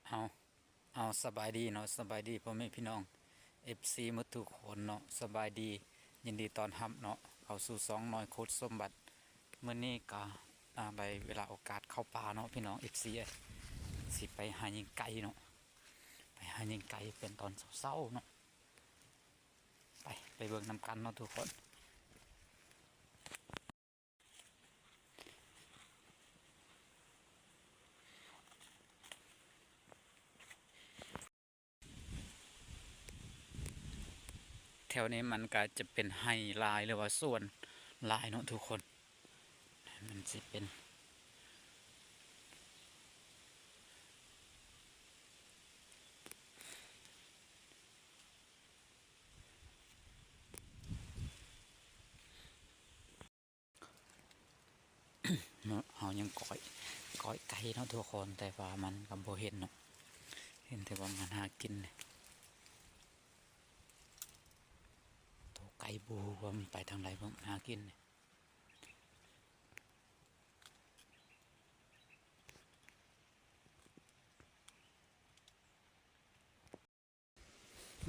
ເອົາ ເອົາ ສະບາຍດີເນາະ ສະບາຍດີພໍ່ແມ່ພີ່ນ້ອງ ເອັຟຊີ ໝົດທຸກຄົນເນາະ ສະບາຍດີ ຍິນດີຕ້ອນຮັບເນາະ ເຂົ້າສູ່ຊ່ອງນ້ອຍຂຸດສົມບັດ. ມື້ນີ້ກະ ອາ ໄດ້ເວລາໂອກາດເຂົ້າປ່າເນາະ ພີ່ນ້ອງ ເອັຟຊີ ເອີຍ ຊິໄປຫາຍິງໄກ່ເນາະ ໄປຫາຍິງໄກ່ເປັນຕອນເຊົ້າໆເນາະ ໄປ ໄປເບິ່ງນຳກັນເນາະທຸກຄົນ. ແຖວນີ້ມັນກະຈະເປັນໄຮ່ຫຼາຍ ຫຼືວ່າສວນຫຼາຍເນາະທຸກຄົນ ມັນຊິເປັນ ເນາະ ເຮົາຍັງກ້ອຍ ກ້ອຍໄກ່ເນາະທຸກຄົນ ແຕ່ວ່າມັນກໍບໍ່ເຫັນເນາະ ເຫັນແຕ່ວ່າມັນຫາກິນ ໂຕໄກ່ບໍ່ຮູ້ວ່າມັນໄປທາງໃດ ເບິ່ງມັນຫາກິນ.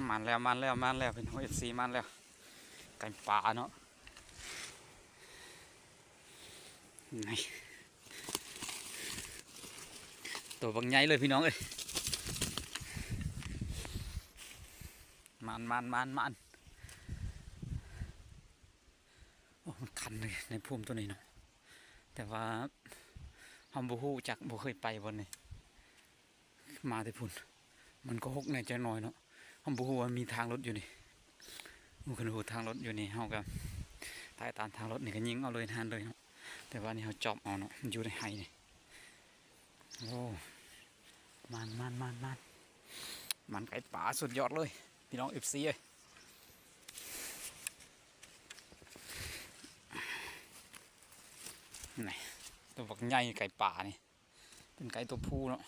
ມາແລ້ວ ມາແລ້ວ ມາແລ້ວ ພີ່ນ້ອງ ເອັຟຊີ ມາແລ້ວ ໄກ່ປ່າເນາະ ນີ້ ໂຕບັກໃຫຍ່ເລີຍພີ່ນ້ອງເອີຍ ມານ ມານ ມານ ມານ. ໂອ້ ມັນຄັນເລີຍໃນພູມໂຕນີ້ເນາະ ແຕ່ວ່າເຮົາບໍ່ຮູ້ຈັກ ບໍ່ເຄີຍໄປບ່ອນນີ້ ມາແຕ່ພຸ້ນ ມັນກໍຮົກແດ່ຈັກໜ້ອຍເນາະ ເຮົາບໍ່ຮູ້ວ່າມີທາງລົດຢູ່ນີ້ ຄັນຮູ້ທາງລົດຢູ່ນີ້ ເຮົາກໍໄປຕາມທາງລົດນີ້ ກໍຍິງເອົາເລີຍຫັ້ນເລີຍເນາະ ແຕ່ວ່ານີ້ເຮົາຈອບເອົາເນາະ ມັນຢູ່ໃນໄຮ່ນີ້. ໂອ້ ມານ ມານ ມານ ມານ ມັນໄກ່ປ່າສຸດຍອດເລີຍ ພີ່ນ້ອງ ເອັຟຊີ ເອີຍ ນີ້ ໂຕບັກໃຫຍ່ໄກ່ປ່ານີ້ ເປັນໄກ່ໂຕຜູ້ເນາະ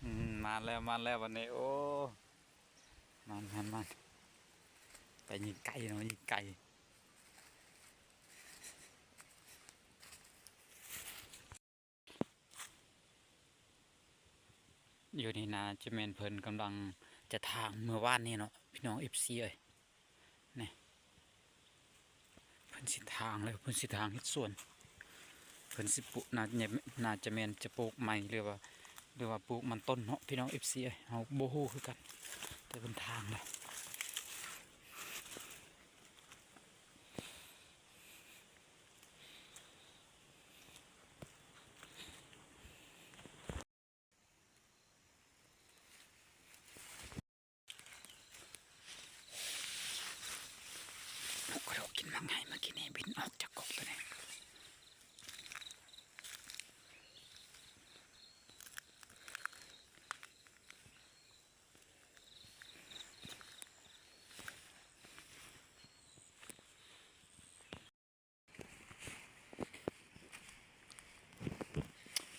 ອືມ ມາແລ້ວ ມາແລ້ວບັດນີ້ ໂອ້ ມານ ມານ ມານ ໄປຍິງໄກ່ເນາະ ຍິງໄກ່. ຢູ່ນີ້ໜ້າຈະແມ່ນເພິ່ນກຳລັງຈະຖາງເມື່ອວານນີ້ເນາະ ພີ່ນ້ອງ ເອັຟຊີ ເອີຍ ນີ້ ເພິ່ນຊິຖາງແລ້ວ ເພິ່ນຊິຖາງເຮັດສວນ ເພິ່ນຊິປູກ ໜ້າຈະແມ່ນຈະປູກໃໝ່ ຫຼືວ່າ ຫຼືວ່າປູກມັນຕົ້ນເນາະ ພີ່ນ້ອງ ເອັຟຊີ ເອີຍ ເຮົາບໍ່ຮູ້ຄືກັນ ແຕ່ເພິ່ນຖາງແລ້ວ. ນົກກະດອກກິນໝາກໄຮ ເມື່ອກີ້ນີ້ບິນອອກຈາກກົກໂຕນີ້.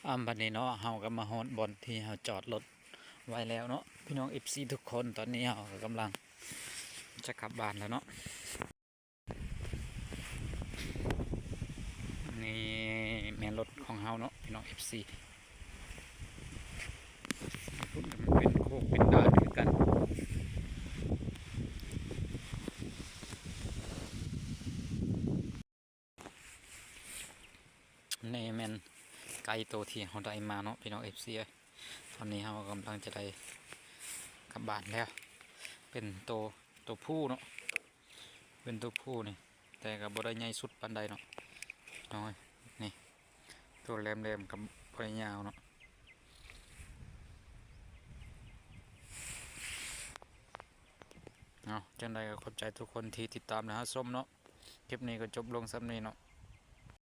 ອາ ບັດນີ້ເນາະ ເຮົາກໍມາຮອດບ່ອນທີ່ເຮົາຈອດລົດໄວ້ແລ້ວເນາະ ພີ່ນ້ອງ ເອັຟຊີ ທຸກຄົນ ຕອນນີ້ເຮົາກໍກຳລັງຈະກັບບ້ານແລ້ວເນາະ. ນີ້ແມ່ນລົດຂອງເຮົາເນາະ ພີ່ນ້ອງ ເອັຟຊີ ພຸ້ນກໍເປັນໂຄກເປັນດ່ານຄືກັນ. ນີ້ແມ່ນໄກ່ໂຕທີ່ເຮົາໄດ້ມາເນາະ ພີ່ນ້ອງ ເອັຟຊີ ເອີຍ ຕອນນີ້ເຮົາກຳລັງຈະໄດ້ກັບບ້ານແລ້ວ ເປັນໂຕ ໂຕຜູ້ເນາະ ເປັນໂຕຜູ້ນີ້ ແຕ່ກໍບໍ່ໄດ້ໃຫຍ່ສຸດປານໃດເນາະ ນ້ອຍ ນີ້ ໂຕແຫຼມໆ ກໍບໍ່ໄດ້ຍາວເນາະ. ເອົາ ຈັ່ງໃດກໍຂອບໃຈທຸກຄົນທີ່ຕິດຕາມ ແລະ ຮັບຊົມເນາະ. ຄລິບນີ້ກໍຈົບລົງສ່ຳນີ້ເນາະ.